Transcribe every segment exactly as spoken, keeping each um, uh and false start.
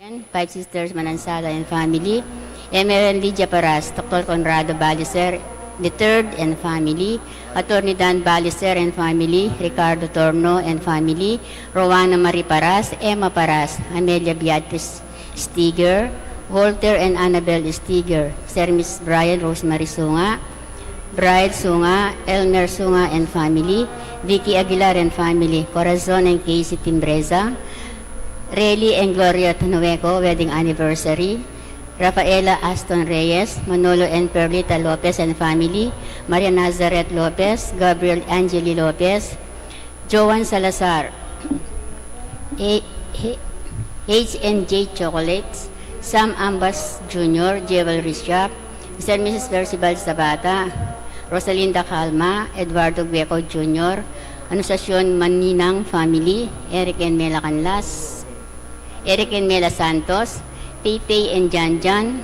Five Sisters Manansala and family, Emerald Lydia Paras, Doctor Conrado Balicer the third and family, Attorney Dan Balicer and family, Ricardo Torno and family, Rowana Marie Paras, Emma Paras, Amelia Beatrice Stiger, Walter and Annabel Stiger, Sir Miss Brian Rosemary Sunga, Bride Sunga, Elmer Sunga and family, Vicky Aguilar and family, Corazon and Casey Timbreza, Rayleigh and Gloria Tanueco wedding anniversary, Rafaela Aston Reyes, Manolo and Perlita Lopez and family, Maria Nazareth Lopez, Gabriel Angeli Lopez, Joan Salazar, A- H and J Chocolates, Sam Ambas Junior, Jewelry Shop, Mister and Missus Percival Sabata, Rosalinda Calma, Eduardo Gueco Junior, Anunciacion Maninang family, Eric and Mela Canlas, Eric and Mela Santos, Pepe and Janjan,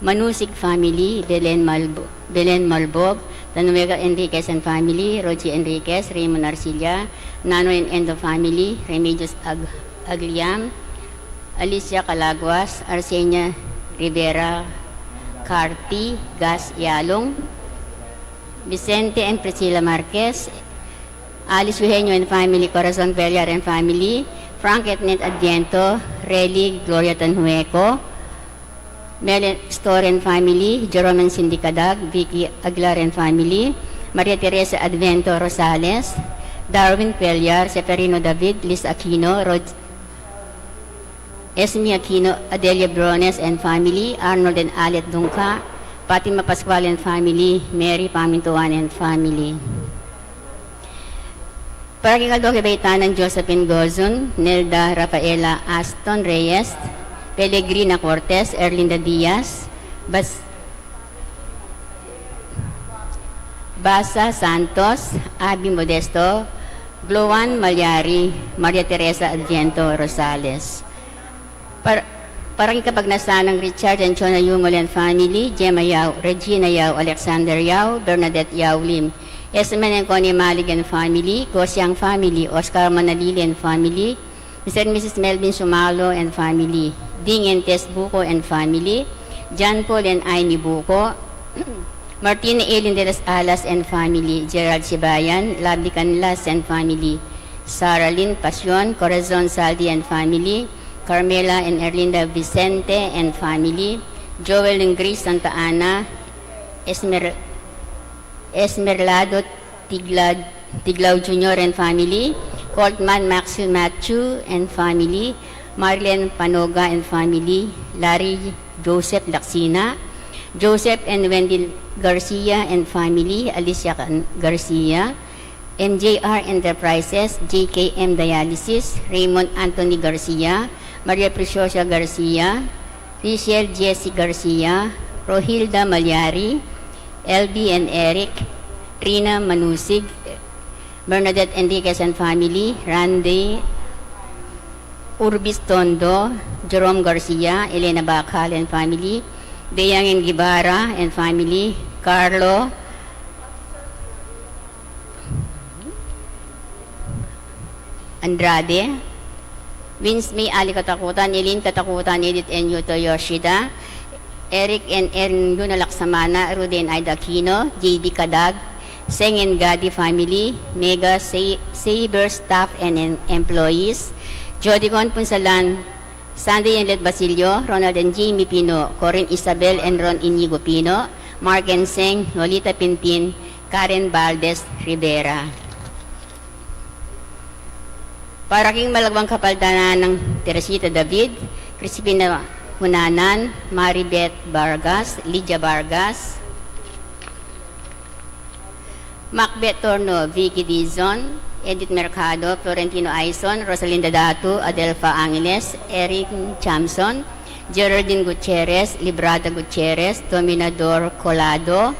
Manusig family, Belen Malbo- Belen Malbog, Danuega Enriquez and family, Rogie Enriquez, Raymond Arcilla, Nano and Endo family, Remedios Ag- Agliam, Alicia Calaguas, Arsenia Rivera, Carti Gas Yalong, Vicente and Priscilla Marquez, Alice Eugenio and family, Corazon Villar and family, Frank and Ned Adviento, Rayleigh Gloria Tanhueco, Mel Store and family, Jerome and Cindy Cadag, Vicky Aguilar and family, Maria Teresa Advento Rosales, Darwin Cuellar, Seferino David, Liz Aquino, Rod- Esme Aquino, Adelia Brones and family, Arnold and Alet Dunca, Fatima Pascual and family, Mary Pamintuan and family. Para king aldo ke baitanan, Josephine Gozon, Nelda Rafaela Aston Reyes, Pellegrina Cortez, Erlinda Diaz, Bas- Basa Santos, Abi Modesto, Gloan Malyari, Maria Teresa Adviento Rosales. Para, para king kapagnasan nang Richard and Chona Yungol and family, Gemma Yao, Regina Yao, Alexander Yao, Bernadette Yao Lim, Esme and Connie Malig and family, Gosiang family, Oscar Manalili and family, Mister and Missus Melvin Sumalo and family, Ding and Tess Buco and family, John Paul and Aimee Buco, Martina Eileen de las Alas and family, Gerald Sibayan, Lovely Canlas and family, Sarah Lynn Pasion, Corazon Saldi and family, Carmela and Erlinda Vicente and family, Joel and Grace Santa Ana, Esmer- Esmerlado Tiglad- Tiglao Junior and family, Coltman Maxwell Matthew and family, Marlene Panoga and family, Larry Joseph Lacsina, Joseph and Wendy Garcia and family, Alicia Can- Garcia, M J R Enterprises, J K M Dialysis, Raymond Anthony Garcia, Maria Preciosa Garcia, Richelle Jessie Garcia, Rohilda Malyari, L B and Eric, Rina Manusig, Bernadette Enriquez and family, Randy Urbis Tondo, Jerome Garcia, Elena Bacal and family, Deyang and Guevara and family, Carlo Andrade, Winsme Ali Katakutan, Eileen Katakutan, Edith and Yuto Yoshida, Eric and Erin Luna Laksamana, Rude and Aida Aquino, J B Cadag, Seng and Gadi family, Mega Sa- Saber staff and em- employees, Jody Gon Punsalan, Sandy and Led Basilio, Ronald and Jimmy Pino, Corinne Isabel and Ron Inigo Pino, Mark and Seng, Lolita Pinpin, Karen Valdez Rivera. Para king malagwang kapaldanan nang Teresita David, Crispina Hunanan, Maribeth Vargas, Lydia Vargas, Macbeth Torno, Vicky Dizon, Edith Mercado, Florentino Aison, Rosalinda Datu, Adelfa Angeles, Eric Chamson, Geraldine Gutierrez, Librada Gutierrez, Dominador Colado,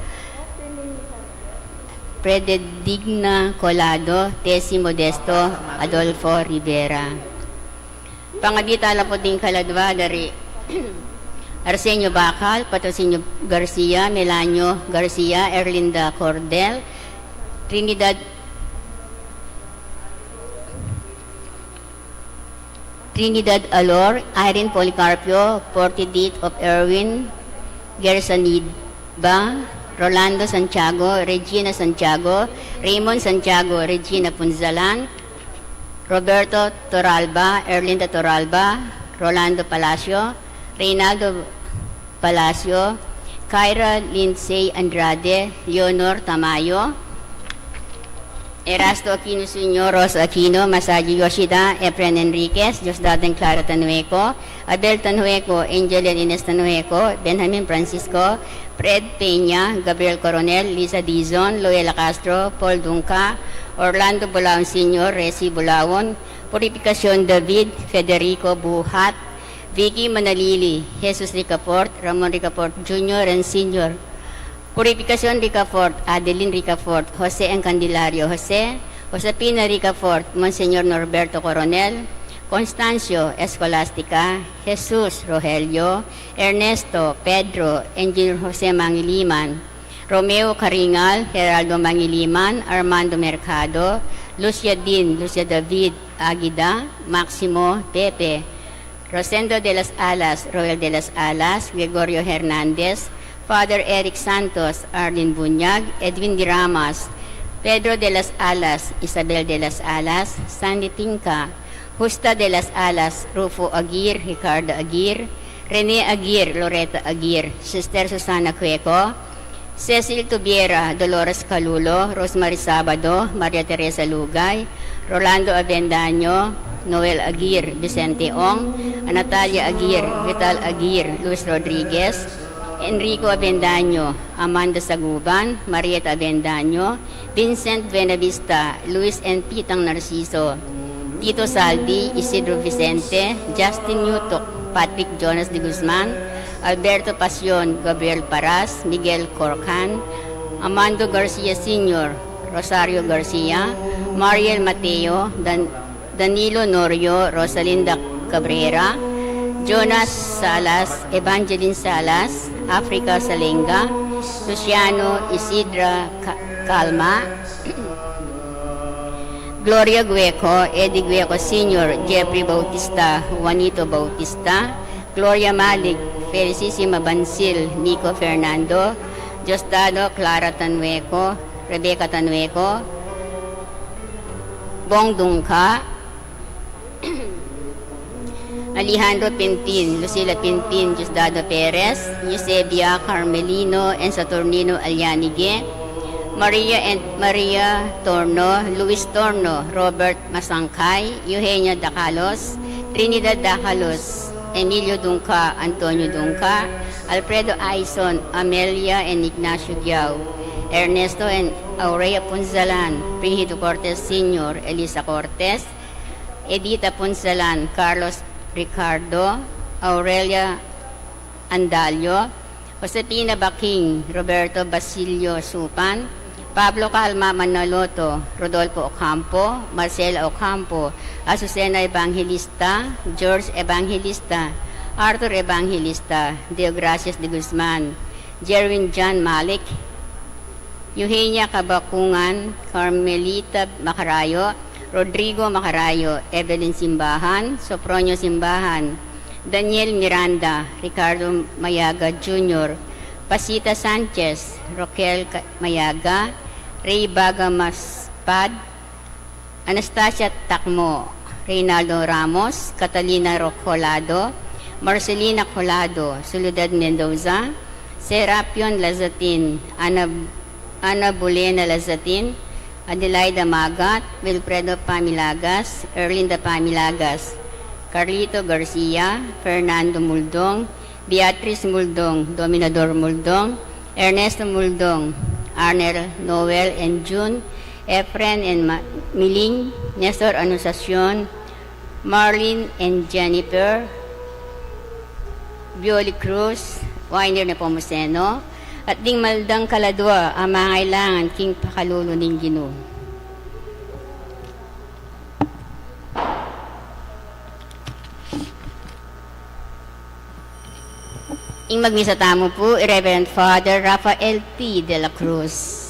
Prededigna Colado, Tessie Modesto, Adolfo Rivera. Pangabit ala pu ding kaladwa dari Arsenio Bacal, Patrocinio Garcia, Melanio Garcia, Erlinda Cordel, Trinidad Trinidad Alor, Irene Policarpio, forty-eighth of Erwin Gersanidba, Rolando Santiago, Regina Santiago, Raymond Santiago, Regina Punzalan, Roberto Toralba, Erlinda Toralba, Rolando Palacio, Reynaldo Palacio, Kyra Lindsay Andrade, Leonor Tamayo, Erasto Aquino Senior, Rosa Aquino, Masaji Yoshida, Efren Enriquez, Diosdado and Clara Tanueco, Abel Tanueco, Angel and Ines Tanueco, Benjamin Francisco, Fred Peña, Gabriel Coronel, Lisa Dizon, Loela Castro, Paul Dunca, Orlando Bulaon Senior, Resi Bulaon, Purificacion David, Federico Buhat, Vicky Manalili, Jesus Ricafort, Ramon Ricafort Junior and Senior, Purificacion Ricafort, Adeline Ricafort, Jose and Candelario Jose, Josefina Ricafort, Monsignor Norberto Coronel, Constancio, Escolastica, Jesus, Rogelio, Ernesto, Pedro, Engineer Jose Mangiliman, Romeo Caringal, Geraldo Mangiliman, Armando Mercado, Lucia Din, Lucia David, Agida, Maximo, Pepe, Rosendo de las Alas, Roel de las Alas, Gregorio Hernandez, Father Eric Santos, Arlene Bunyag, Edwin Diramas, Pedro de las Alas, Isabel de las Alas, Sandy Tinca, Justa de las Alas, Rufo Aguirre, Ricardo Aguirre, Rene Aguirre, Loretta Aguirre, Sister Susana Cueco, Cecil Tubiera, Dolores Calulo, Rosemary Sabado, Maria Teresa Lugay, Rolando Avendaño, Noel Aguirre, Vicente Ong, Natalia Aguirre, Vital Aguirre, Luis Rodriguez, Enrico Avendaño, Amanda Saguban, Marieta Avendaño, Vincent Buenavista, Luis and Pitang Narciso, Tito Saldi, Isidro Vicente, Justin Newtok, Patrick Jonas de Guzman, Alberto Pasion, Gabriel Paras, Miguel Corcan, Amando Garcia Senior, Rosario Garcia, Mariel Mateo, Dan-, Danilo Norio, Rosalinda Cabrera, Jonas Salas, Evangeline Salas, Africa Salenga, Luciano Isidra Ca-, Calma, Gloria Gueco, Eddie Gueco Senior, Jeffrey Bautista, Juanito Bautista, Gloria Malig, Felicissima Bansil, Nico Fernando, Diosdado, Clara Tanueco, Rebecca Tanueco, Bong Dungca, Alejandro Pinpin, Lucila Pinpin, Diosdado Perez, Eusebia Carmelino and Saturnino Alianige, Maria and Maria Torno, Luis Torno, Robert Masangkay, Eugenia Dacalos, Trinidad Dacalos, Emilio Dungca, Antonio Dungca, Alfredo Aison, Amelia and Ignacio Giao, Ernesto and Aurea Punzalan, Brigido Cortez Senior, Elisa Cortez, Edita Punzalan, Carlos Ricardo, Aurelia Andalio, Josefina Baking, Roberto Basilio Supan, Pablo Calma Manaloto, Rodolfo Ocampo, Marcela Ocampo, Azucena Evangelista, George Evangelista, Arthur Evangelista, Deogracias de Guzman, Jerwin John Malik, Eugenia Cabacungan, Carmelita Macarayo, Rodrigo Macarayo, Evelyn Simbahan, Sopronio Simbahan, Daniel Miranda, Ricardo Mayaga Junior, Pasita Sanchez, Roquel Ca-, Mayaga, Ray Baga Maspad, Anastasia Tacmo, Reynaldo Ramos, Catalina Ro-, Colado, Marcelina Colado, Soledad Mendoza, Serapion Lazatin, Ana, Ana Bulena Lazatin, Adelaida Magat, Wilfredo Pamilagas, Erlinda Pamilagas, Carlito Garcia, Fernando Muldong, Beatriz Muldong, Dominador Muldong, Ernesto Muldong, Arnel, Noel and June, Efren and Ma-, Miling, Nestor Anunciacion, Marlene and Jennifer, Violi Cruz, Winer Nepomuceno, at ding mal dang kaladua a mangailangan king pakalulu ning Ginu. Ing magmisa tamu pu, i Reverend Father Rafael T. de la Cruz.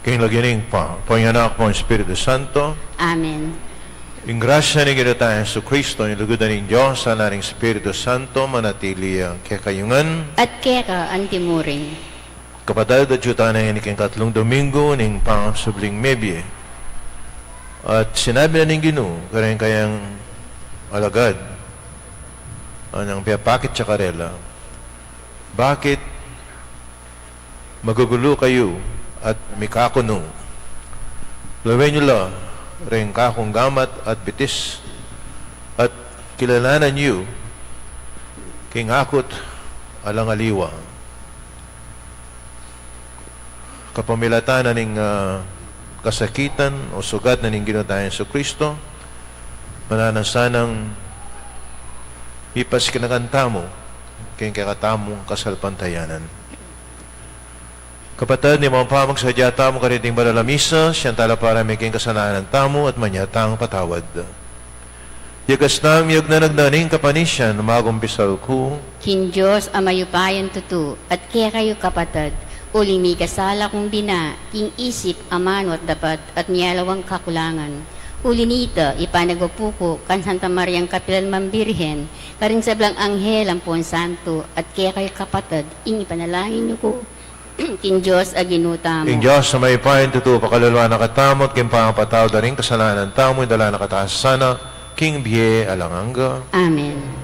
King lagyu ning Ibpa, ampo ning Anak, ampo ning Espiritu Santo. Amen. Ing grasya ning Ginu tang Jesucristo, ing lugud na ning Dios, sana ning Espiritu Santo, manatili ya kekayu ngan. At keka antimurin. Kapatad, atyu tana ngeni king katlung Domingo ning pangasubling mebie. At sinabi na ning Ginu kareng kayang alagad, anyang pepakit ya karela, "Bakit magugulu kayu at mikakunu? Lawen yu la reng kakung gamat at bitis, at kilalanan yu king akut alang aliwa." Kapamilatan na ning, ah, kasakitan o sugat na ning Ginu tang Jesucristo, mananu na sanang mipasikan tamu king kekatamung kasalpantayanan. Kapatad, ning mapamagsadya tamu kariting banal a misa, siyang talapara mi king kasalanan tamu at manyatang patawad. Yagas na miyag na nagnaning kapanisian, magumpisal ku. King Dios a mayupayang tutu, at kekayu kapatad, uling mikasala kung bina, king isip, amanu at dapat, at miyalawang kakulangan. Uli nita, ipanagpupu ku kang Santa Mariang kapilan man Birhen, karing sablang anghel ampon santo, at kekayu kapatad, ing ipanalangin yu ku king Dios a Ginu tamu. Ing Dios a mayupayang tutu, pakaluluan na katamu, at king pangapatawad da ring kasalanan tamu, idala na katamu sana king bie alang angga. Amen.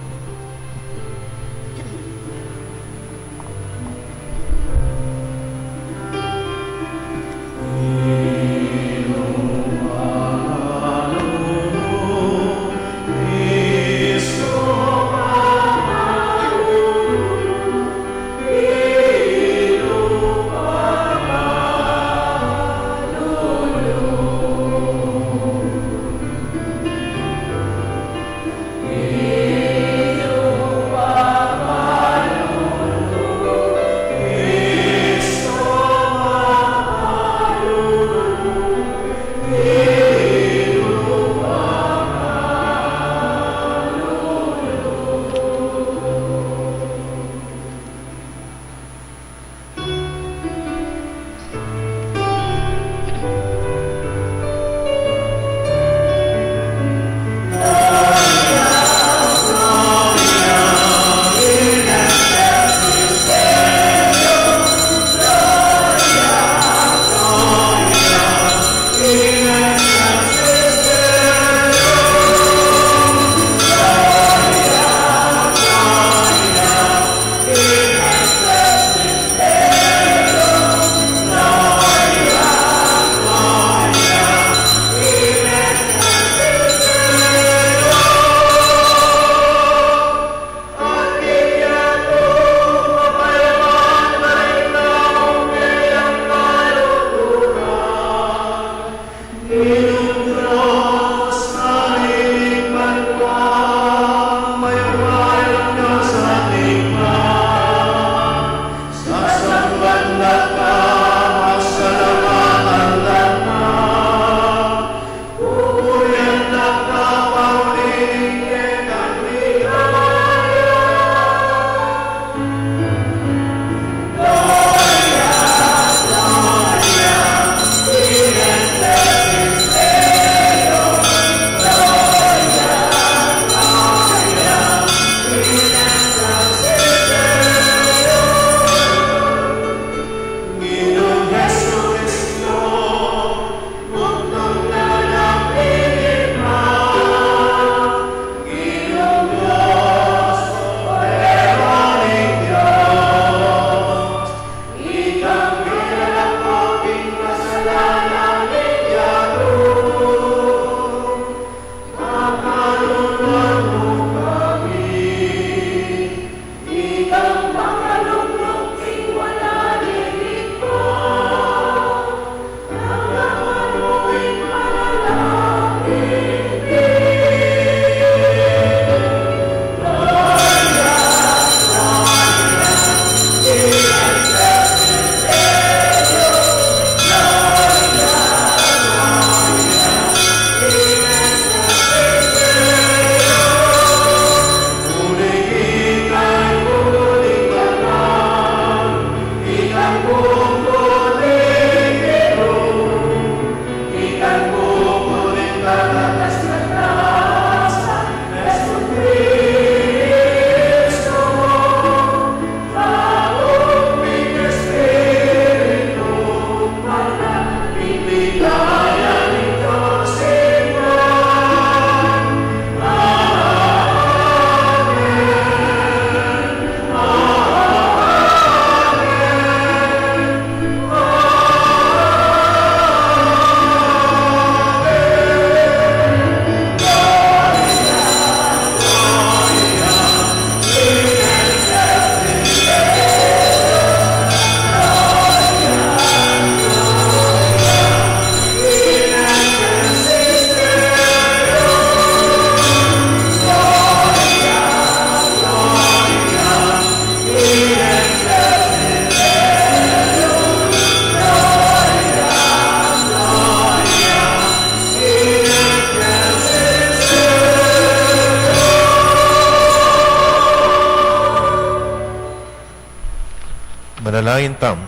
Manalangin tamu.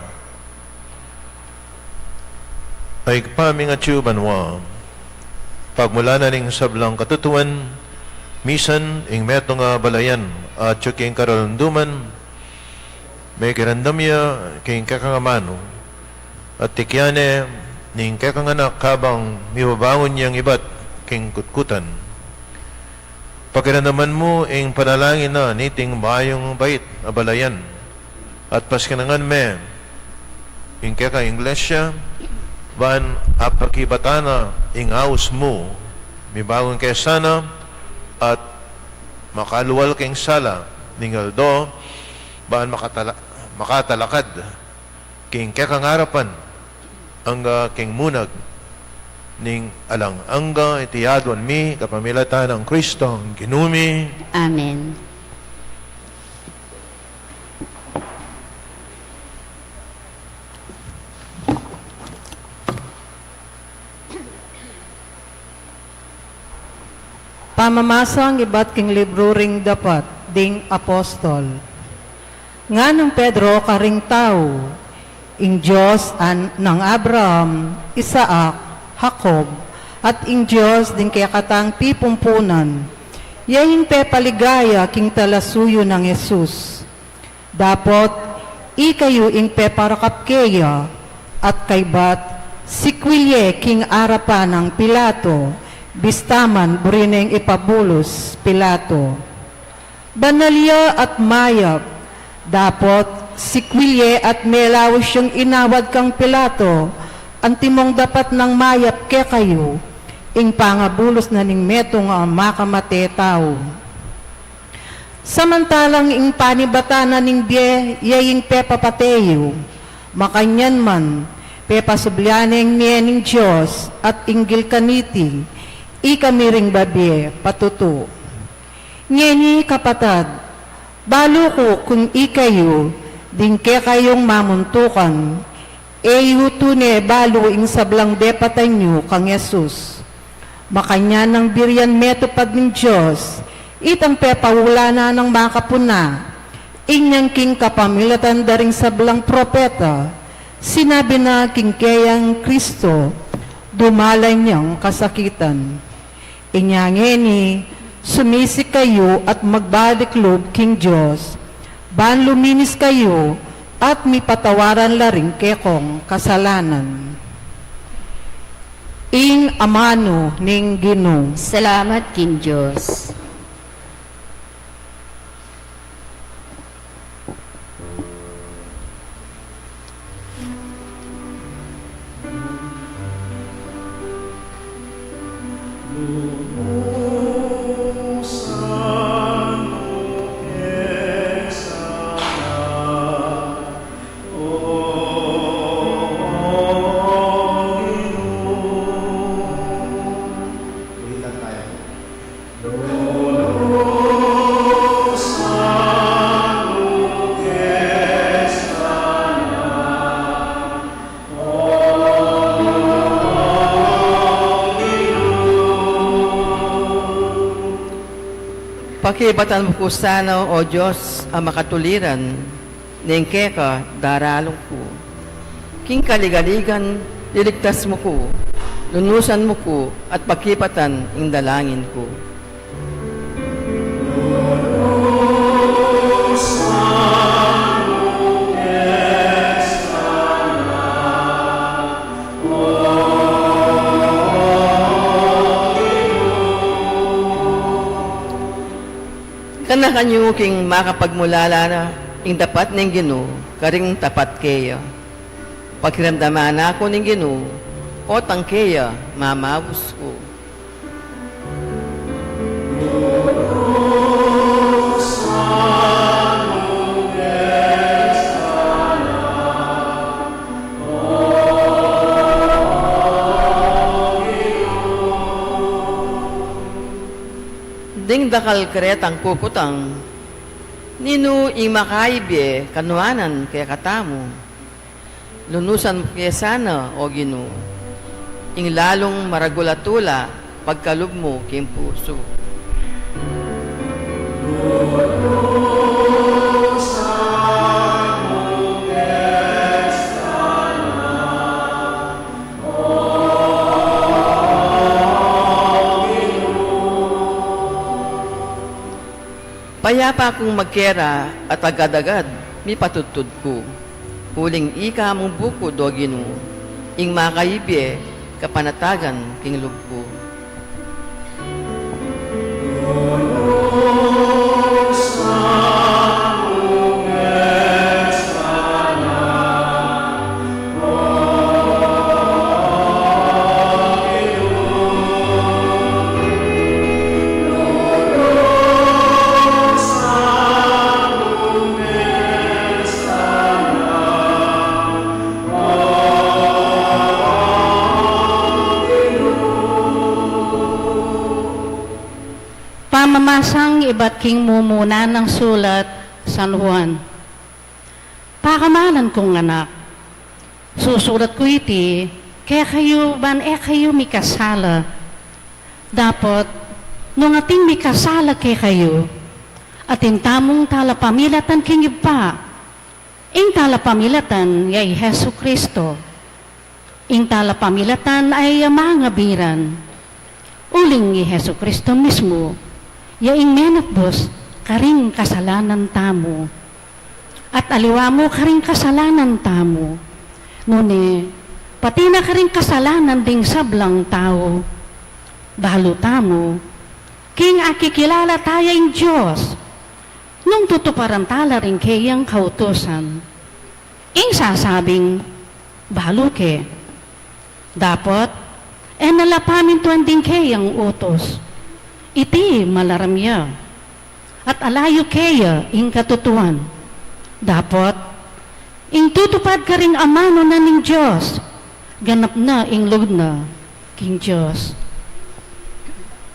Ibpa ming atsu ka banua, pagmulan na ning sablang katutuan, misan ing metung a balayan atsu king karalunduman, mekiramdam ya king kekang amanu, at tikyan ne ning kekang anak kabang mibabangun yang ibat king kutkutan. Pakiramdaman mu ing panalangin na niting mayung bait a balayan, at paskenangan me ing kekang iglesia, ban apakibatan na ing aus mu, mibangun ke sana, at makalual king sala ning aldo, ban makatala-, makatalakad king kekang arapan, angga king munag ning alang angga. Iti aduan mi kapamilatan nang Kristong Ginu mi. Amen. Pamamasa ibat king libru ring Dapat ding Apostol. Nganang Pedro karing tau, ing Dios a nang Abraham, Isaac, Jacob, at ing Dios ding kekatang pipumpunan, ya ing pepaligaya king talasuyu nang Jesus. Dapot ikayu ing peparakap keya, at kaybat sikwil ye king arapan nang Pilato, bista man buri neng ipabulus Pilato. Banal ya at mayap, dapot sikwil ye at melaus yang inawad kang Pilato, antimong dapat nang mayap kekayu ing pangabulus na ning metung a makamate tau. Samantalang ing panibatan na ning bie ya ing pepapate yu, makanyan man pepasubli neng mie ning Dios at inggil kaniti, ikami ring babie patutu. Ngeni, kapatad, balu ku kung ikayu ding kekayung mamuntukan, e yu tune balu ing sablang depatan yu kang Jesus. Makanyan nang birian metupad ning Dios itang pepaulanan nang makapuna, inyang king kapamilatan da ring sablang propeta, sinabi na king keyang Kristo, dumalan yang kasakitan. Inya ngeni, sumisi kayu at magbalik lub king Dios, ban luminis kayu at mipatawaran la ring kekong kasalanan. Ing amanu ning Ginu. Salamat king Dios. Pakibatan mu ku sana, O Dios a makatuliran, neng keka daralung ku. King kaligaligan, liligtas mu ku, lunusan mu ku, at pakibatan ing dalangin ku. Ganakan yu king makapagmulala na ing dapat ning Ginu karing tapat keya. Pakiramdaman na ku ning Ginu, o tang keya mamaus ku. Ding dakal karetang kukutang, ninu ing makaibie kanuanan kekatamu? Lunusan mu ke sana, O Ginu, ing lalung maragul a tula pagkalub mu king pusu. Mayap kung magkera at agad-agad mipatudtud ku. Uling ika mung bukud, o Ginu, ing makaibie kapanatagan king lub ku. Pamamasang ibat king mumuna nang sulat San Juan. Pakamalan kung anak, susulat ku iti kekayu ban e kayu mikasala. Dapot nung atin mikasala kekayu, atin tamung talapamilatan king Ibpa. Ing talapamilatan ya i Jesucristo. Ing talapamilatan a e ya mangabiran. Uling i Jesucristo mismu ya ing menakbus karing kasalanan tamu. At aliwa mu karing kasalanan tamu, nune pati na karing kasalanan ding sablang tau. Balu tamu king akikilala taya ing Dios nung tutuparan tala ring keyang kautusan. Ing sasabing balu ke, dapot e na la pamintuan ding keyang utus. Iti malaram ya at alayu keya ing katutuan. Dapot ing tutupad karing amanu na ning Dios, ganap na ing lugud na king Dios.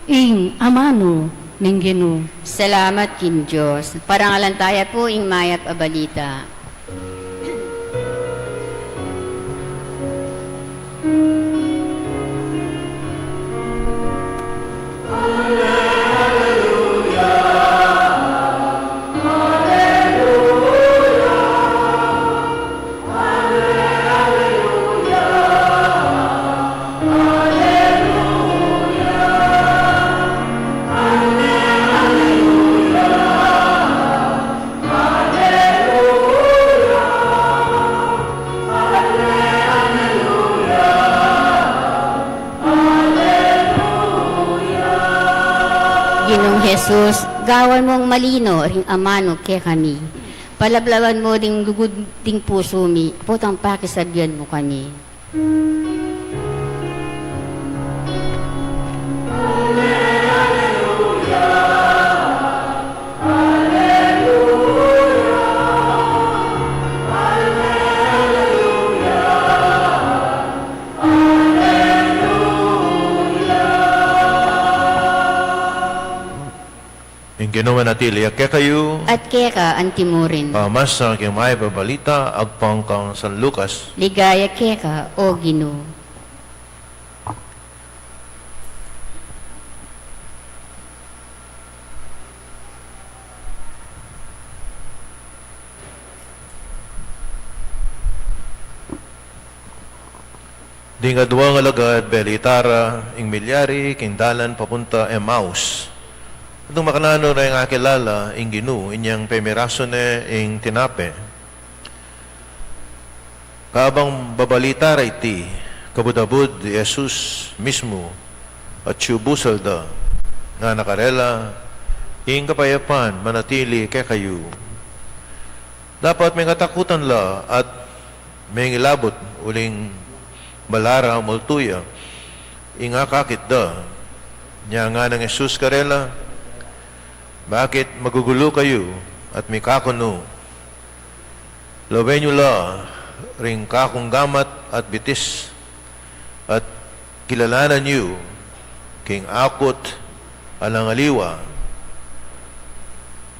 Ing amanu ning Ginu. Salamat king Dios. Parangalan taya pu ing mayap a balita. Ginung Jesus, gawan mung malino ring amanu kekami. Palablawan mu ding lugud ding pusu mi, potang pakisabian mu kami. Ing Ginu manatili ya kekayu. At keka antimurin. Pamasa king mayap a balita agpang kang San Lucas. Ligaya keka, o Ginu. Ding aduang alagad belita ra ing milyari king dalan papunta Emmaus. Nung makananu reng akilala ing Ginu, inyang pemirasu ne ing tinape. Kabang babalita ra iti, kabud-abud i Jesus mismu at siyubusal da, ngana karela, ing kapayapan manatili kekayu. Dapat mengatakutan la at mengilabut uling bala ra multu ya ing akakit da. Nya nganang Jesus karela, bakit magugulu kayu at mikakunu? Lawen yu la ring kakung gamat at bitis, at kilalanan yu king akut alang aliwa,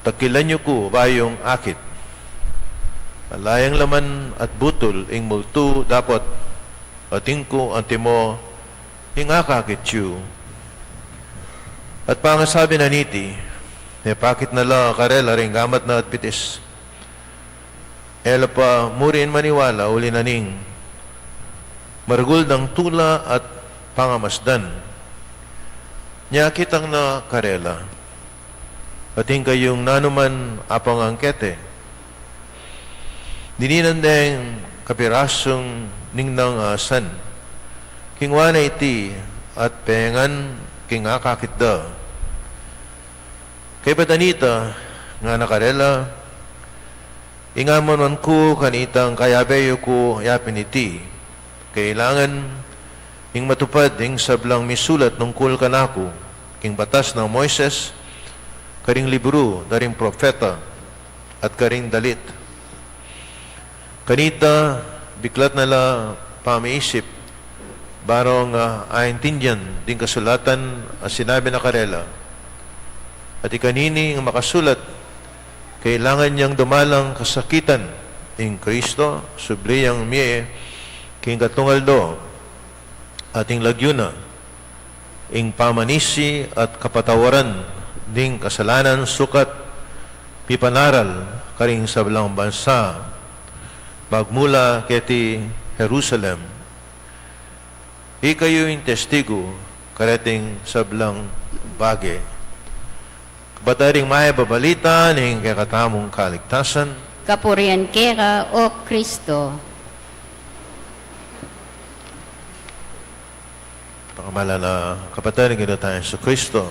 takilan yu ku bayung akit. Ala yang laman at butul ing multu dapot atin ku antimo ing akakit yu. At pangasabi na niti, mepakit na la karela ring gamat na at bitis. E la pa murin maniwala uli na ning maragul dang tula at pangamasdan. Nya kitang na karela. At ing kayung nanuman apang angkete, dininan deng kapirasung ningnang asan, kingwa na iti at pengan king akakit da. Kaybat anita, ngana karela, ing amanuan ku kanitang kayabe yu ku yapin iti, kailangan ing matupad ing sablang misulat nungkul kanaku king batas nang Moises, karing libru da ring propeta, at karing dalit. Kanita, biklat na la pamiisip, barong, ah, aintindian ding kasulatan a sinabi na karela. At ikanini ing makasulat, kailangan yang dumalang kasakitan ing Kristo, subli yang mie king katlung aldo, at ing lagyu na, ing pamanisi at kapatawaran ding kasalanan sukat pipanaral karing sablang bansa, magmula keti Jerusalem. Ikayu ing testigu kareting sablang bage. Kapatad, ing mayap a balita ning kekatamung kaligtasan. Kapurian keka, O Kristo. Pakamalan a kapatad ning Ginu tang Jesucristo.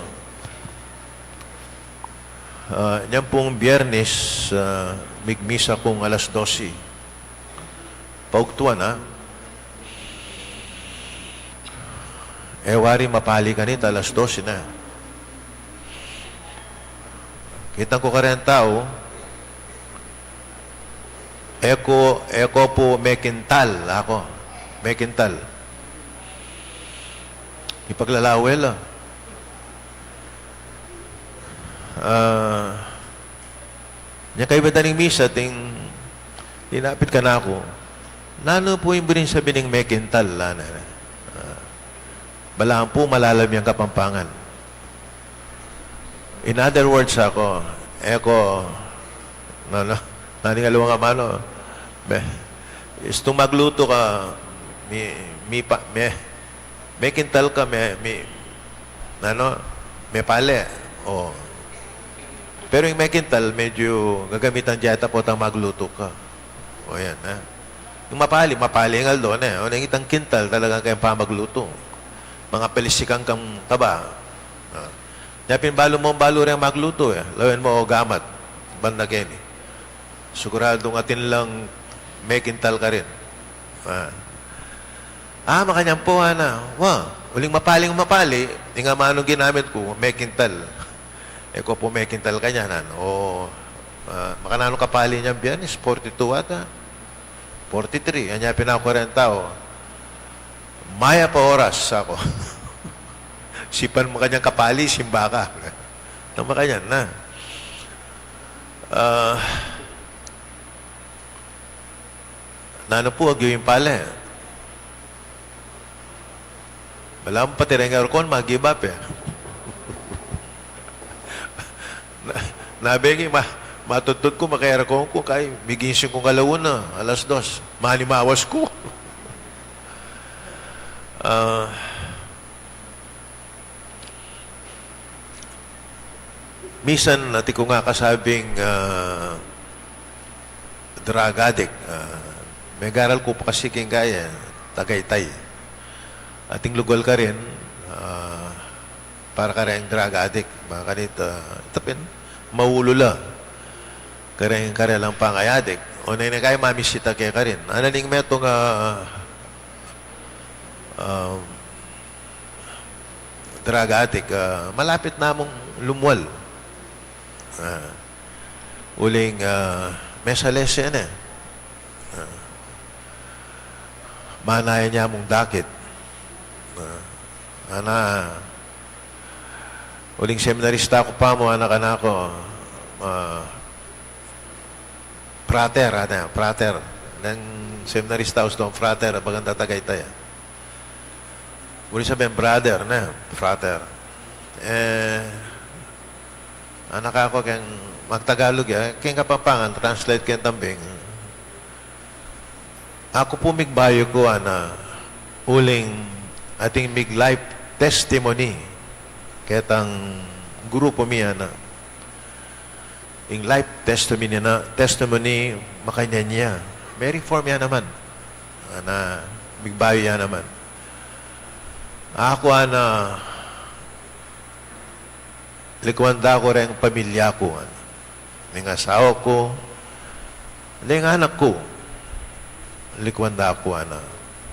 Ah, nyang pung Biyernes, ah, migmisa kung alas dose. Paugtuan, ha? E wari mapali kanita alas dose na. Kitang ku kareng tau, e ku, e ku pu mekintal, aku. Mekintal. Ipaglalawe la. Ah, Nya kaybat da ning misa, ating linapit kanaku, "Nanu pu ing buri ning sabyan ning mekintal?" ngana. Ah, balamu pu malalam yang Kapampangan. In other words, aku, e ku, nanu, nanu ing aliwang amanu, me, istung maglutu ka, mi, mi pa, me, mekintal ka, me, mi, nanu, mepale. O. Pero ing mekintal, medyo gagamitan da yata potang maglutu ka. O yan, ha? Ing mapali, mapali ing aldo na, e. O, ing itang kintal, talagang kayang pamaglutu. Mga pelisikan kang taba. A. Nya pin balu mu, balu reng maglutu, e. Lawen mu o gamat. Banda keni. Siguradung atin lang mekintal karin. A. A, makanyan pu, ngana. Wa, uling mapali, mapali, ing amanung ginamit ku, mekintal. E ku pu mekintal kanyan, ngana. O, a, makananu kapali nyang Biyernes, forty-two ata. Forty-three, anya pin aku kareng tau. Mayap a oras, saku. Sipan mu kanyang kapali, simba ka. Nang makanyan na. A, nanu pu, agyu ing pale. Balamu pati reng aircon, mag-give up, e. Na, nabeng i ma, matudtud ku, maka-aircon ku, kay migising kung ala una, alas dos. Manimawas ku. A, Misan atin kung akasabing, a, drug addict, a, megaral ku pa kasi king kaya, Tagaytay. Ating lugal karin, a, para kareng drug addict, makanit, a, ita pin, maulu la. Kareng karelang pangayadik. O neng kaya mamisita kekarin. Ana ning metung a, a, drug addict, a, malapit na mung lumwal. A, uling, a, mesalese ne. A, manaya ne mung dakit. A, ana, uling seminarista ku pa mu, ana kanaku, a, frater, ana, frater. Neng seminarista, ustung frater, a baganda Tagaytay. Buri sabyan brother, ne, frater. E, ana kaku keng magtagalug ya, keng Kapampangan, translate ke tambing. Aku pu migbayu ku, ana, uling ating mig-life testimony ketang grupu mi, ana. Ing life testimony na, testimony makanyan ya. May reform ya naman. Ana, migbayu ya naman. Aku, ana, likuan da ku reng pamilya ku, ana. Ning asawa ku, ning anak ku, likuan da ku, ana.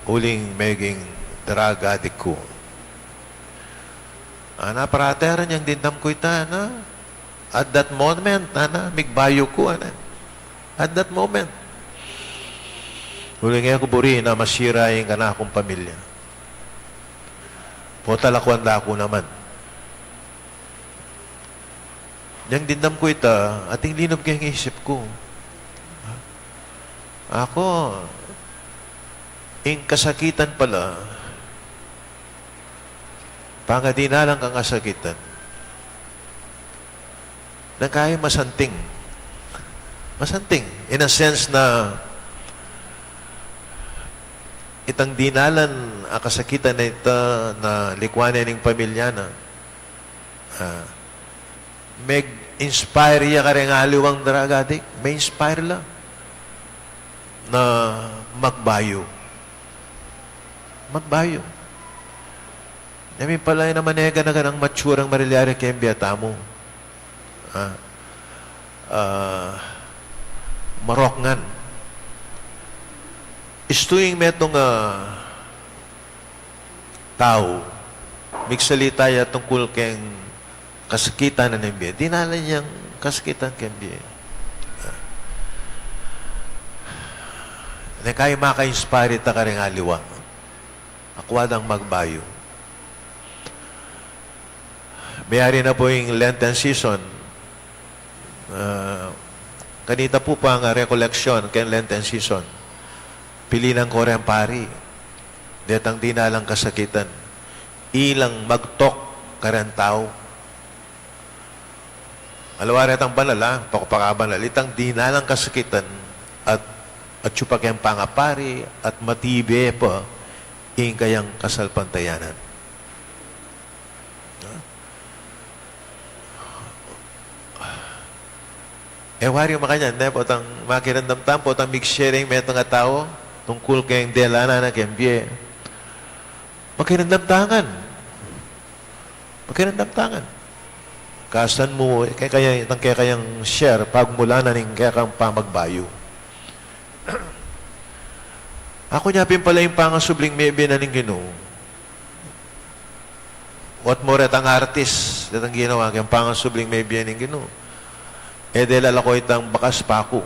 Uling meging drug addict ku. Ana, parate, aran yang dimdam ku ita, ana. At that moment, ana, migbayu ku, ana. At that moment. Uling e ku buri na masira ing kanakung pamilya. Pota lakuan da ku naman. Yang dimdam ku ita, ating linub keng isip ku. Aku, ing kasakitan pala, pangadinalan kang kasakitan, nanu kaya masanting. Masanting. In a sense na itang dinalan a kasakitan a ita na likuan ne ning pamilya na. Ah, meg-inspire ya kareng aliwang drug addict. May-inspire la na magbayu. Magbayu. Nanu pala ing manega na kanang mature a marilyari keng bie tamu. Ah, ah, marokngan. Istu ing metung a tau, migsalita ya tungkul keng kasakitan na ning bie. Dinalan yang kasakitan keng bie. Nanu kaya maka-inspire ita kareng aliwa. Akua dang magbayu. Meyari na pu ing Lenten season. Ah, kanita pu pang, ah, recollection keng Lenten season. Pilinan ko reng pari. Detang dinalan kasakitan. Ilang mag-talk kareng tau. Aliwa retang banal, ah, pakapakabanal. Itang dinalan kasakitan at, at atyu pa keng pangapari at matibe pa ing kayang kasalpantayanan. E wari makanyan, ne, potang makiramdam tang, potang mig-share ing metung a tau tungkul keng delanan na keng bie. Makiramdam tangan. Makiramdam tangan. Kasan mu, kekayang, itang kekayang share, pagmulanan ing kekang pamagbayu. Aku nya pin pala ing pangasubling mebie na ning Ginu. What more itang artist, itang ginawa, keng pangasubling mebie ning Ginu. E de lalako itang bakas paku.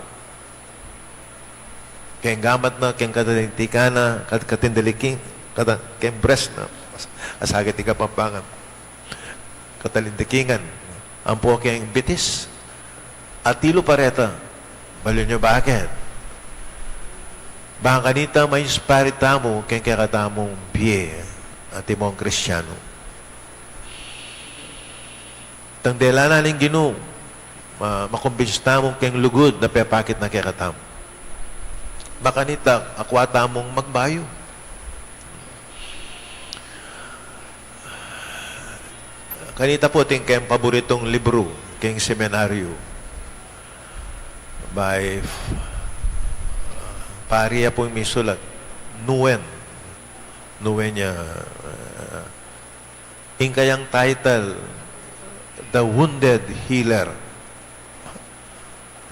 Keng gamat na, keng katalintikan na, kat-, katindaliking, kata-, keng breast na. As-, asagit i Kapampangan. Katalintikingan. Ampo keng bitis. Atilu pa reta. Balu yu bakit? Bang kanita ma-inspire tamu keng kekatamung bie, antimong Kristianu. Itang delanan ning Ginu, ma-, makumbinsi tamu keng lugud na pepakit na kekatamu. Makanita, akua tamung magbayu. Kanita pu, atin keng paboritung libru keng seminaryo. By, pari ya pu ing misulat. Nouwen. Nouwen ya, ah, ing kayang title, The Wounded Healer.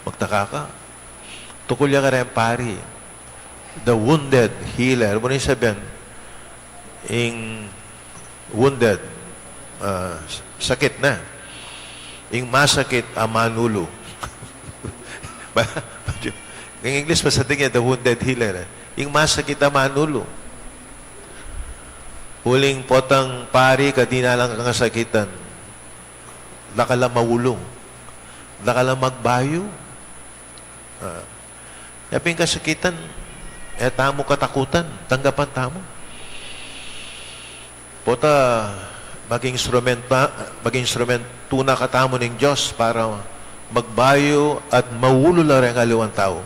Magtaka ka. Tukul ya kareng pari. The Wounded Healer. Buri ning sabian, ing wounded, ah, sakit na. Ing masakit a manulu. Ba-, ing English, masanting ya, The Wounded Healer, eh. Ing masakit a manulu. Uling potang pari ka dinalan kang kasakitan, dakal a maulu, dakal a magbayu. Ah, yapin kasakitan, e tamu katakutan, tanggapan tamu. Pota maging instrumenta-, maging instrumentu na katamu ning Dios para magbayu at maulu la reng aliwang tau.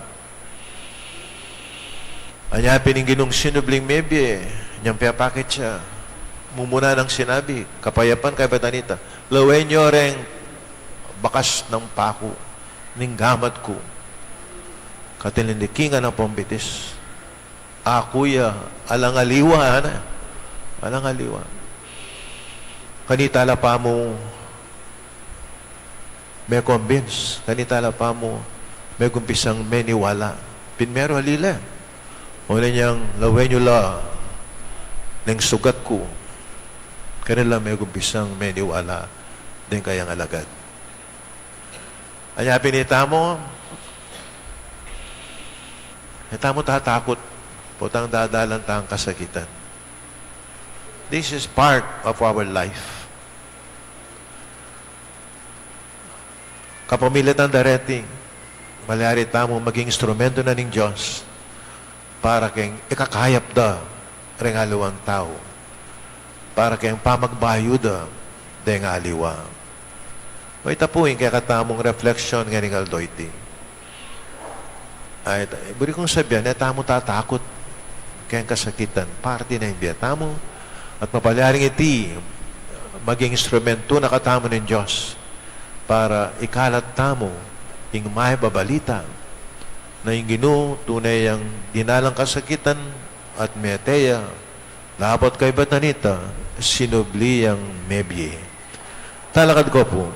Anya pin ing Ginung sinubling mebie, inyang pepakit ya, mumuna nang sinabi, kapayapan, kaybat anita, lawen yu reng bakas nang paku. ning gamat ku. Katilindiki ngan ampong bitis. Aku ya alang aliwa, ana. Alang aliwa. Kanita la pamu me-convince, kanita la pamu megumpisang meniwala. Pin meru ali le. Uli nyang lawen yu la ning sugat ku. Kanita la megumpisang meniwala deng kayang alagad. Anya pin itamu, itamu tatakut potang dadalan tang kasakitan. This is part of our life. Kapamilatan da reti, malyari tamu maging instrumento na ning Dios para keng ikakayap da reng aliwang tau, para keng pamagbayu da deng aliwa. O ita pu ing kekatamung reflection ngening aldo iti. Ay, ta-, buri kung sabian, e tamu tatakut keng kasakitan, parti na ing bie tamu, at mapalyaring iti maging instrumento na katamu ning Dios para ikalat tamu ing mayap a balita na ing Ginu tune yang dinalang kasakitan at mete ya, dapot kaybat na nita, sinubli yang mebie. Talakad ko pu.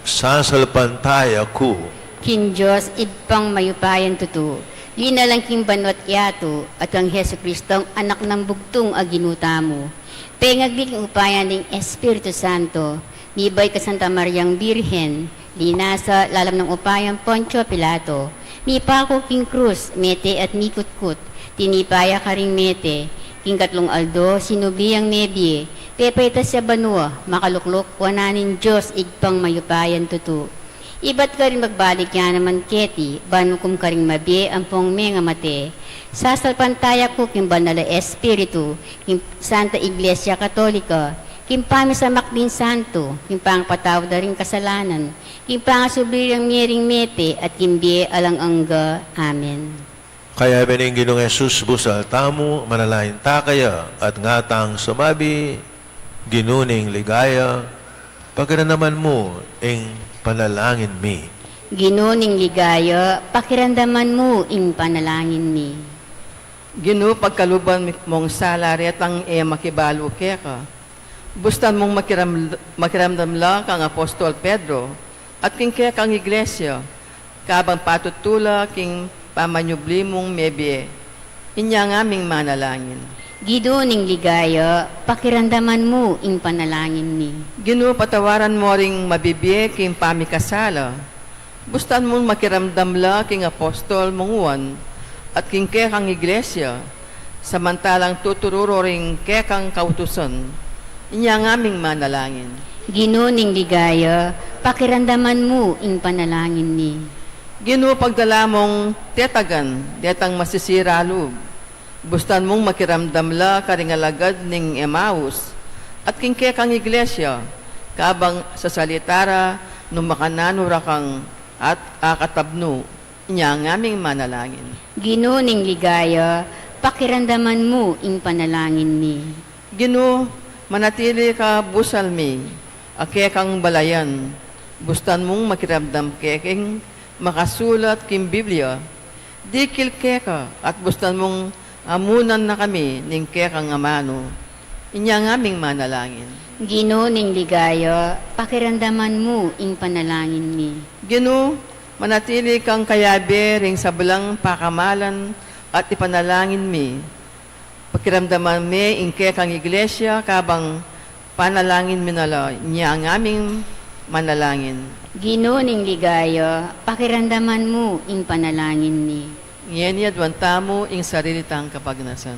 Sasalpantaya ku king Dios Ibpang mayupayang tutu, linalang king banua't yatu, at kang Jesucristong Anak nang bugtung a Ginu tamu, pengagli king upaya ning Espiritu Santo, mibait kang Santa Mariang Birhen, linasa lalam ning upayang Poncio Pilato, mipaku king krus, mete at mikutkut, tinipa ya karing mete, king katlung aldo, sinubli yang mebie, pepaitas ya banua, makalukluk wanan ning Dios Ibpang mayupayang tutu. Ibat karin magbalik ya naman keti, ban ukum karing mabie ampong mengamate. Sasalpantaya ku king Banal a Espiritu, king Santa Iglesia Katolika, king pamisamak ding santo, king pangapatawad da ring kasalanan, king pangasubli rang mie ring mete, at king bie alang angga. Amen. Kayabe ning Ginung Jesus, busal tamu, manalangin ta kaya, at ngatang sumabi, Ginu ning ligaya, pakiramdaman mu ing panalangin mi. Ginu ning ligaya, pakiramdaman mu ing panalangin mi. Ginu, pagkaluban mung sala retang e makibalu keka. Bustan mung makiram-, makiramdam la kang Apostol Pedro, at king kekang Iglesia, kabang patutu la king pamanyubli mung mebie. Inya ngaming manalangin. Ginu ning ligaya, pakiramdaman mu ing panalangin mi. Ginu, patawaran mo ring mabibie king pamikasala. Bustan mung makiramdam la king Apostol mung Juan, at king kekang Iglesia, samantalang tuturu ro ring kekang kautusan. Inya ngaming manalangin. Ginu ning ligaya, pakiramdaman mu ing panalangin mi. Ginu, pagdala mung tetagan detang masisira lub. Bustan mung makiramdam la karing alagad ning Emaus, at king kekang Iglesia, kabang sasalita ra nung makananu ra kang at akatabnu. Inya ngaming manalangin. Ginu ning ligaya, pakiramdaman mu ing panalangin mi. Ginu, manatili ka busal mi, a kekang balayan, bustan mung makiramdam kekeng makasulat king Biblia, dikil keka, at bustan mung amunan na kami ning kekang amanu. Inya ngaming manalangin. Ginu ning ligaya, pakiramdaman mu ing panalangin mi. Ginu, manatili kang kayabe ring sablang pakamalan at ipanalangin mi. Pakiramdaman me ing kekang Iglesia kabang panalangin mi na la. Inya ngaming manalangin. Ginu ning ligaya, pakiramdaman mu ing panalangin mi. Ngeni aduan tamu ing sarili tang kapagnasan.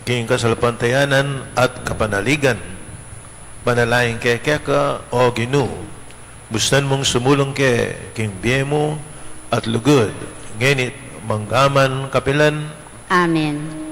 King kasalpantayanan at kapanaligan, manalangin kami keka, O Ginu, bustan mung sumulung kami king bie mu at lugud, ngeni't mangga man kapilan. Amen.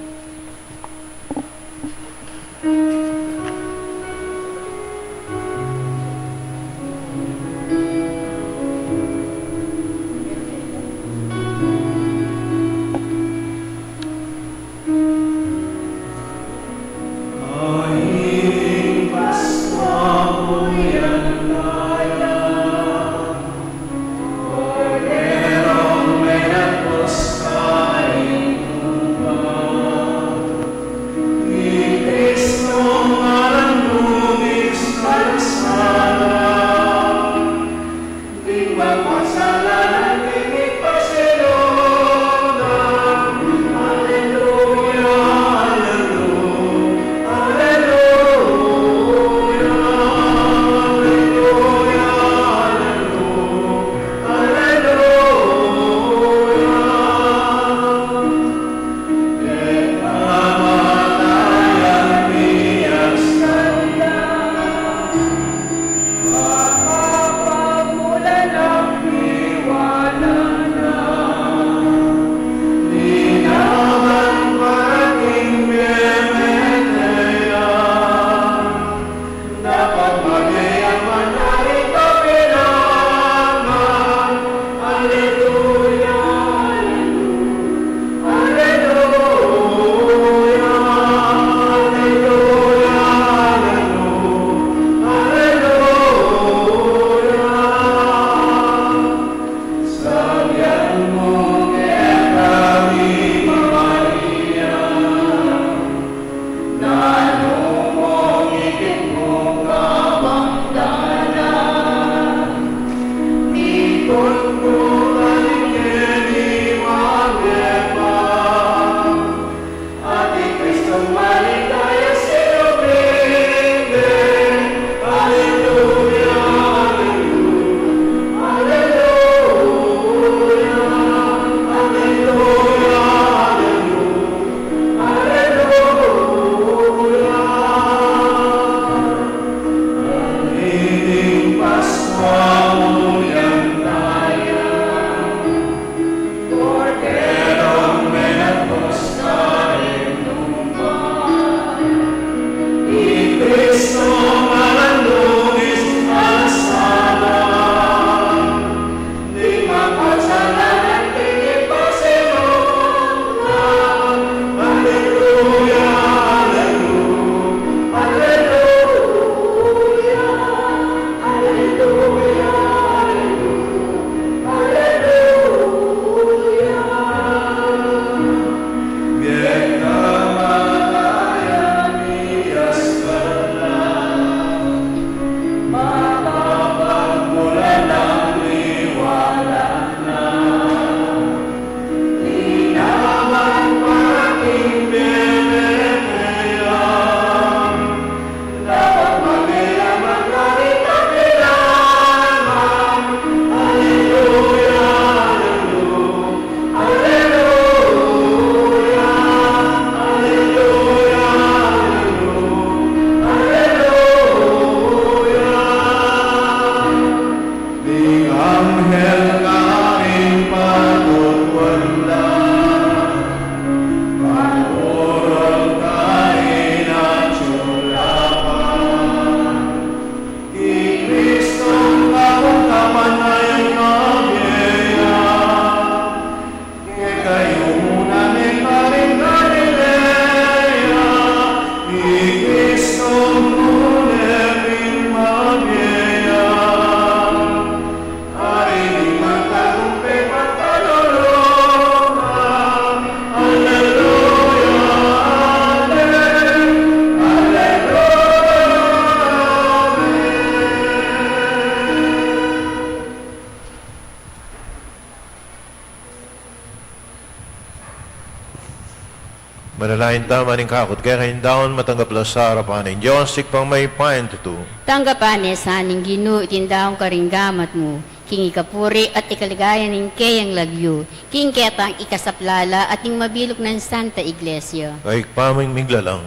Manalangin tamu. Ing kakung kekayung daun, matanggap la sa arapan ning Dios, Ibpang mayupayang tutu. Tanggapan na sa ning Ginu iting daun karing gamat mu, king ikapuri at ikaligaya ning keyang lagyu, king ketang ikasaplala at ning mabilug nang Santa Iglesia. O Ibpa ming miglalang,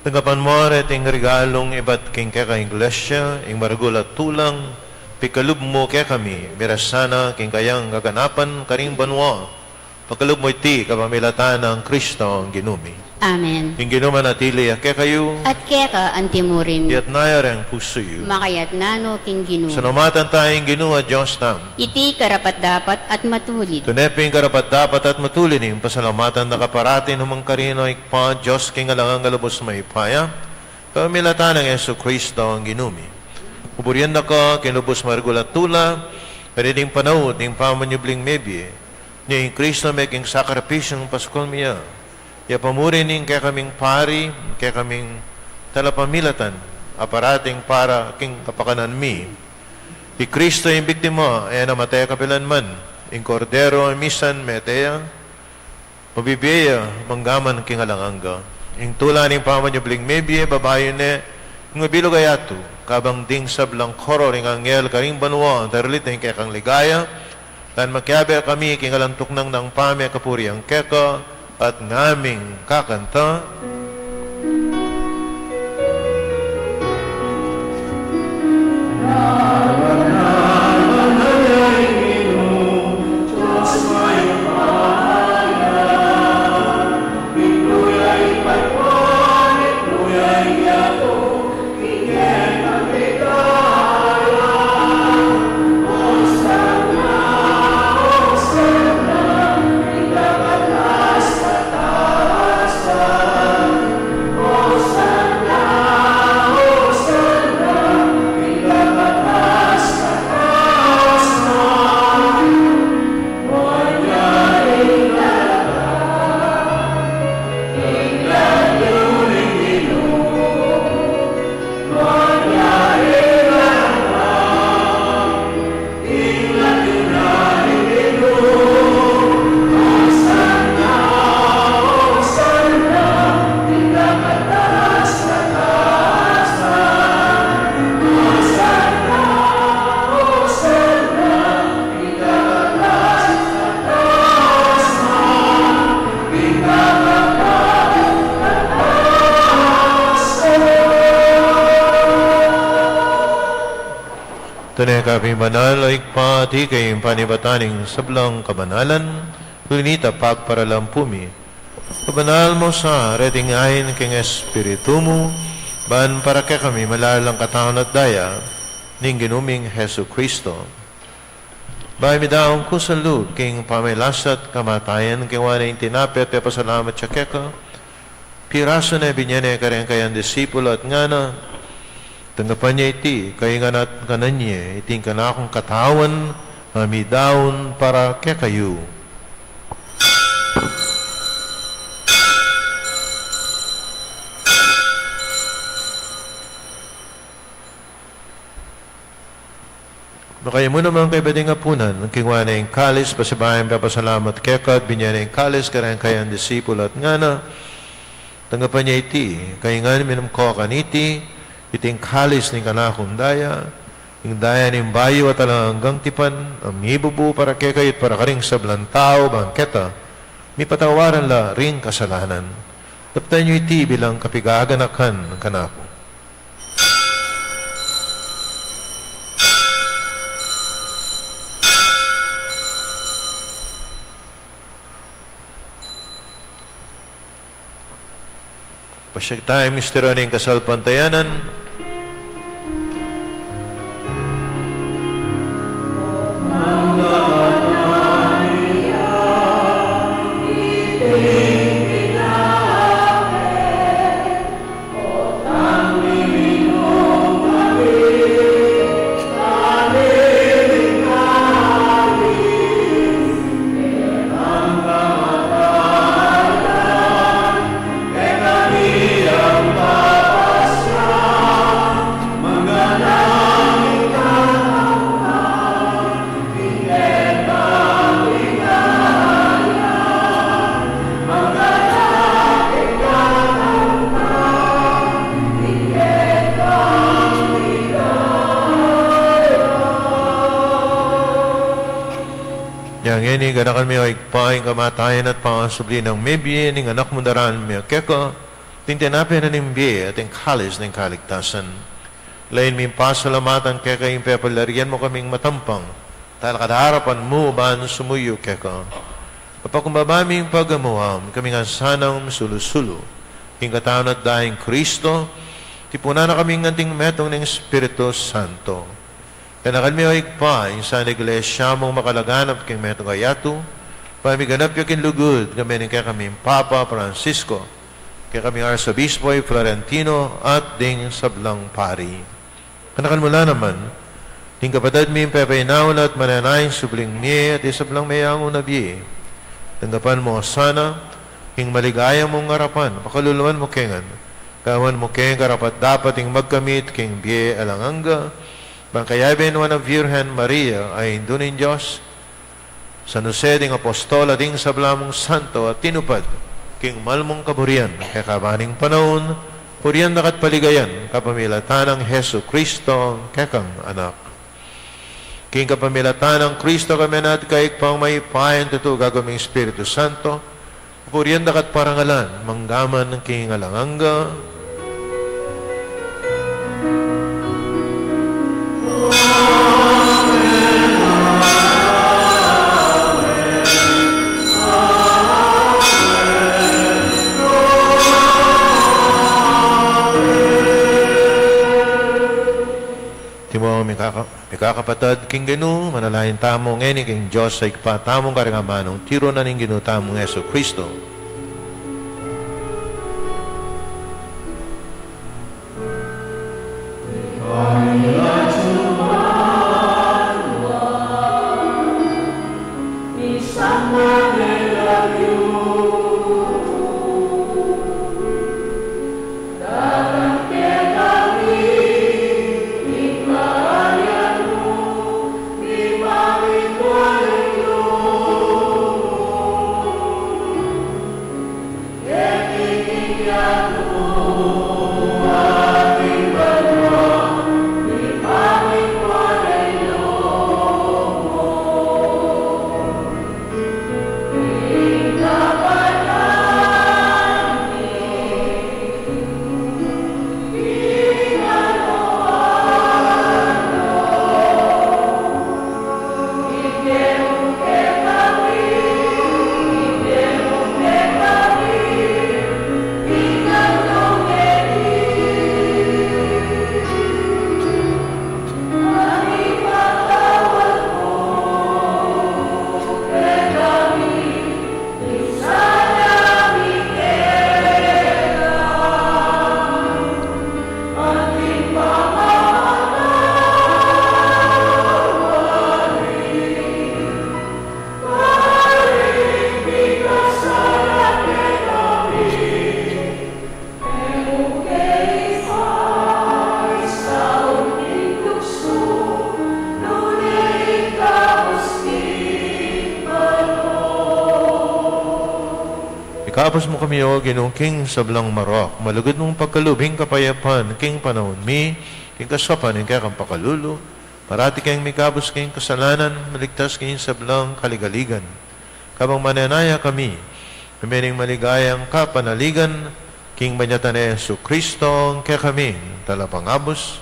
tanggapan mu reting regalung ibat king kekayung Iglesia, ing maragul at tulang, pikalub mu kekami, mirasan na king kayang kaganapan karing banua. Pakalub mu iti kapamilatan nang Kristong Ginu mi. Amen. Ing Ginu manatili ya kekayu. At keka antimurin. Iyatas yu reng pusu yu. Makayatas no king Ginu. Salamatan taya ing Ginu a Dios tamu. Iti karapat-dapat at matulid. Tune pin karapat-dapat at matulid ing pasalamatan da ka parati nung mangkarin, O Ibpa, Dios king alang angga, lubus mayupaya, kapamilatan nang Jesucristo a Ginu mi. Paburian da ka king lubus maragul a tula, kareting panaun ning pamanyubling mebie, ing Kristo, meking sakripisyung Paskal mi ya. Ya pamuri ning kekaming pari, kekaming talapamilatan, a parating para king kapakanan mi. I Kristo ing biktima, e na mate kapilanman, ing Kordero a misan mete ya, mabibie ya mangga man king alang angga. Ing tula ning pamanyubling mebie, babayu ne ing mabilug a yatu, kabang ding sablang koro ring anghel karing banua, daralit ing kekang ligaya, ngan makiabe kami king alang tuknang nang pamikapurian keka, at ngaming kakanta. Tune ka pin banal, O Ibpa, atiu king panibatan ning sablang kabanalan, uli na nita pagparalan pu mi. Pabanal mu sa reting ain king Espiritu mu, ban para kekami malalang katawan at daya ning Ginu ming Jesucristo. Bayu midaun ku sa lub king pamagkasakit at kamatayan, kayna ing tinape at pepasalamat ya keka, pirasu ne, binie ne kareng kayang disipulu at ngana: Tanggapan ye iti, kayu ngan at kanan ye, iti ing kanakung katawan a midaun para kekayu. Makayamu naman kaybat ding apunan, kayna ing kalis, pasibayu yang pepasalamat keka, binie ne ing kalis kareng kayang disipulu at ngana: Tanggapan ye iti, kayu ngan minum ko kaniti, iti ing kalis ning kanakung daya, ing daya ning bayu at alang anggang tipan, a mibubu para kekayu at para karing sablang tau, ban keta mipatawaran la ring kasalanan. Daptan yu iti bilang kapaganakan kanaku. Pasyag taya ing misteryu ning kasalpantayanan. Ganakan mi, o Ibpa, ing kamatayan at pangasubli nang mebie ning Anak mu, daraun mi keka iting tinape na ning bie at ing kalis ning kaligtasan. Lain ming pasalamatan keka ing pepalyarian mu kaming matampang talakad king arapan mu ban sumuyu keka. Papakumbaba ming pagamuan, kaming sanang sulu-sulu king katawan at daya nang Kristo, tipunan na kaming anting metung ning Espiritu Santo. Ganakan mi, o Ibpa, ing sana Iglesia mung makalaganap king metung a yatu, pamiganap ya king lugud, kambe ning kekaming Papa Francisco, kekaming Arsobispo i Florentino, at ding sablang pari. Ganakan mu la naman ding kapatad ming pepainawa at manenaya king subling mie at ding sablang meyangu na bie. Tanggapan mu la sana king maligaya mung arapan, pakalulu mu kami ngan, gawan mu kaming karapat-dapat ding magkamit king bie alang angga, ban kayabe nang Nuan a Virgen Maria, a Indu ning Dios, San Jose, ding apostol, at ding sabla mung santo a tinupad king mal mung kaburian, keka ban king panaun, purian da ka at paligayan kapamilatan nang Jesucristo, kekang Anak. King kapamilatan nang Kristo, kami na at keka, Ibpang mayupaya, tutu gagawang Espiritu Santo, purian da ka at parangalan, mangga man king alang angga. Antimo, mikaka-, mikakapatad king Ginu, manalangin tamu ngeni king Dios a Ibpa tamu, karing amanung tiru na ning Ginu tamung Jesucristo. Ikabus mu kami, O Ginu, king sablang marok, malugud mung pagkalub ing kapayapan king panaun mi, king kasaupan ning kekang pakalulu, parati keng mikabus king kasalanan, maligtas king sablang kaligaligan. Kabang manenaya kami, ambe ning maligayang kapanaligan, king manyatang Jesucristo, kekaming talapangabus.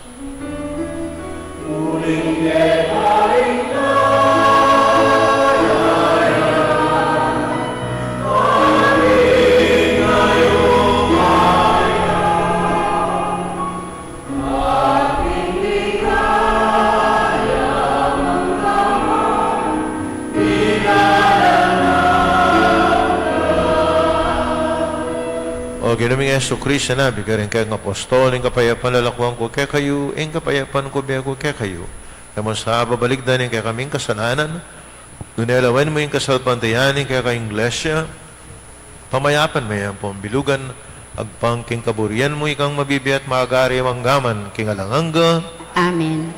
O Ginu ming Jesucristo, sinabi mu karing kekang apostol, ing kapayapan lalakuan ku kekayu, ing kapayapan ku ibie ku kekayu. E mu sa babalikdan ing kekaming kasalanan, nune lawen mu ing kasalpantayanan ning kekang Iglesia, pamayapan me ampong bilugan, agpang king kaburian mu, ikang mabibie at magari mangga man king alang angga. Amen.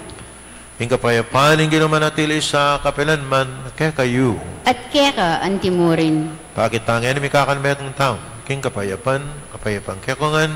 Ing kapayapan ning Ginu manatili sa kapilan man kekayu. At keka antimurin. Pakit tang ing mikakan metung tamu king kapayapan, kapayapan kekongan.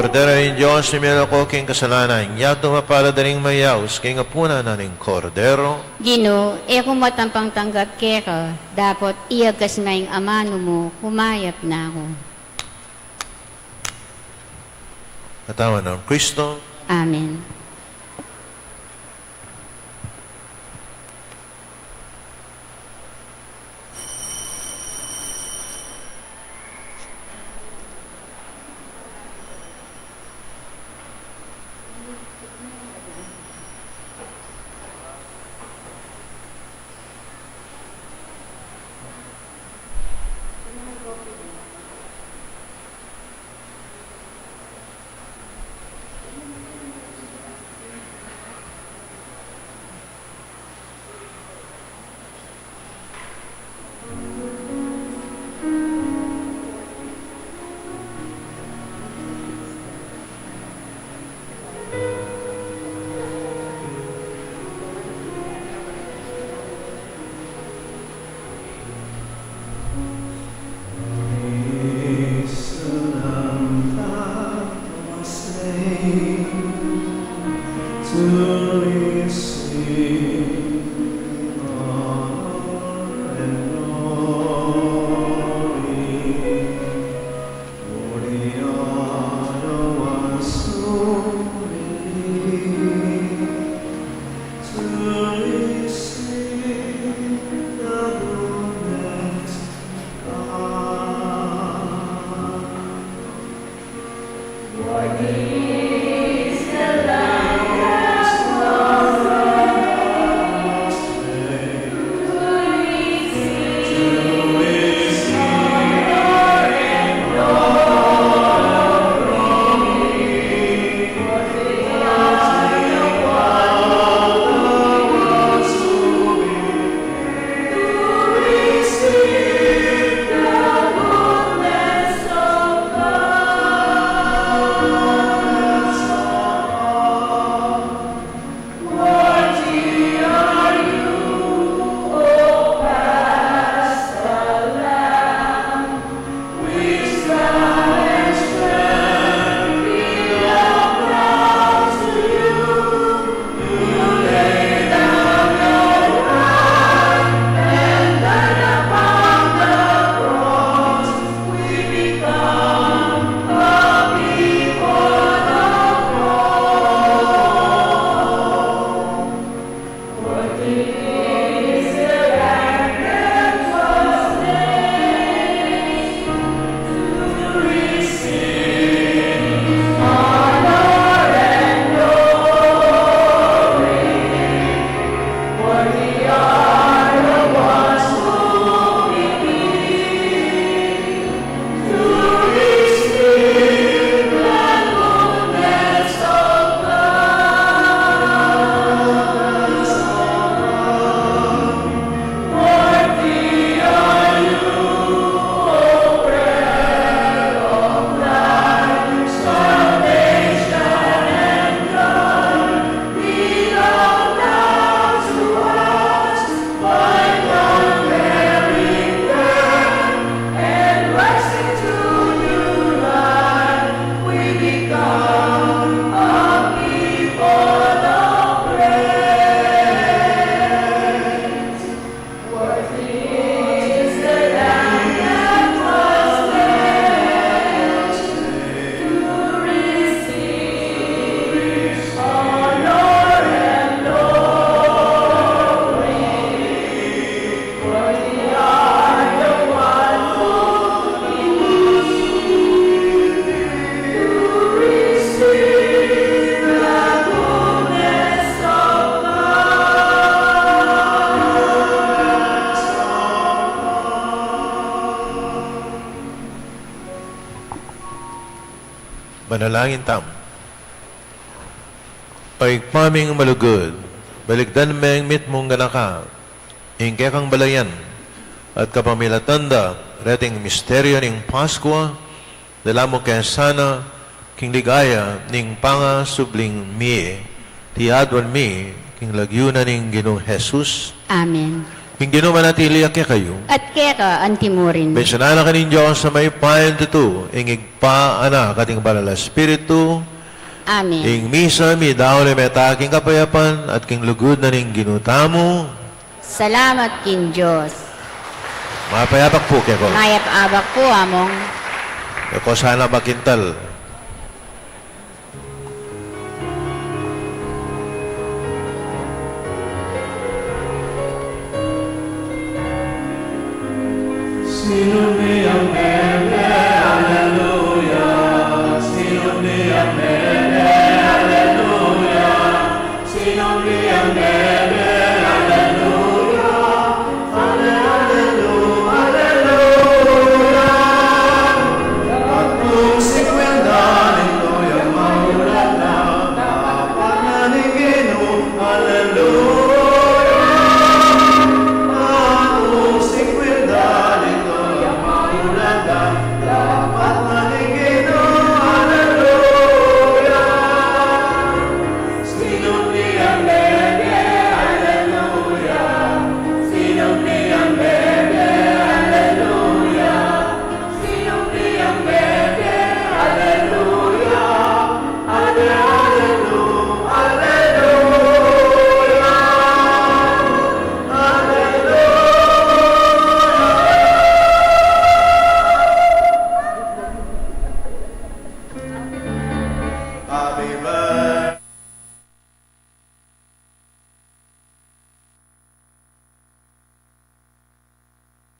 Kordero ning Dios, mimilako king kasalanan ning yatu, mapalad a ring mayaus king apunan na ning Kordero. Ginu, e ku matampang tanggap keka, dapot iyagas me ing amanu mu, kumayap na ku. Katawan nang Kristo. Amen. Manalangin tamu. O Ibpa ming malugud, balikdan meng mitmung ganaka ing kekang balayan at kapamilatan da reting misteryo ning Paskua, dala mu ke sana king ligaya ning pangasubling mie, iti adwan mi king lagyu na ning Ginung Jesus. Amen. Ing Ginu manatili ya kekayu. At keka antimurin. Bendisyunan na kayu ning Dios a mayupaya, ing Ibpa, Anak, at ing Banal a Espiritu. Amen. Ing misa midaun la meta king kapayapan at king lugud na ning Ginu tamu. Salamat king Dios. Mayap a abak pu kekayu. Mayap a abak pu, Among. Kekayu sana makintal. Sino me ang